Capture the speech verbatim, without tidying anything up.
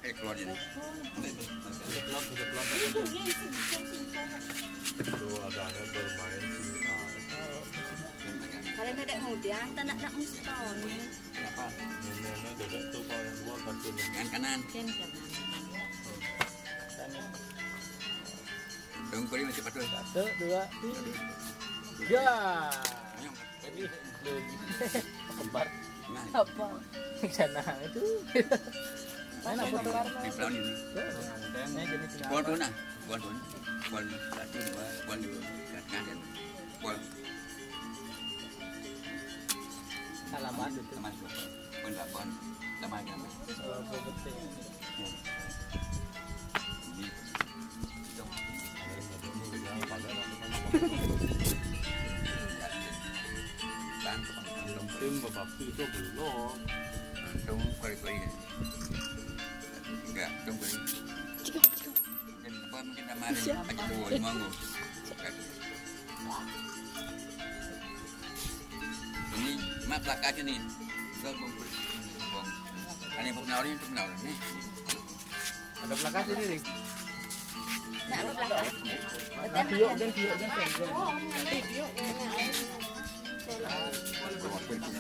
Eh, keluar je ni. Tuh, ada anak bermain sini. Kalau ada muda, tak nak nak mustahil. Kenapa? Nenek-nenek dedek tuh kalau yang dua kasih nih. Tangan kanan. Kan karena Dongkol masih patut. Satu, dua, tiga. Ya. Yang Jadi, lagi. Kembar. Nah, apa? Sana itu. Mana foto? di pelawan ini. Nah, jadi Kual tu nah. Kual tu. Kual satu dua. Kual dua. Kanan. Kual Alamat itu. Taman tu. Kual lapan. Taman kan. Eh, properti. Ini. Itu. Bang, Tim berbakti itu belum. Untung kali-kali ni. Enggak, untung kali. Dan apa mungkin nama ada macam tu, lima tu. Ini mak belakang sini. Belum bungkus. Bung. Ada yang pernah orang tu pernah orang ni. Ada belakang sini nih. Nak apa belakang? Nah, tiup dan tiup dan tiup. Oh, ini tiup. Kalau apa itu.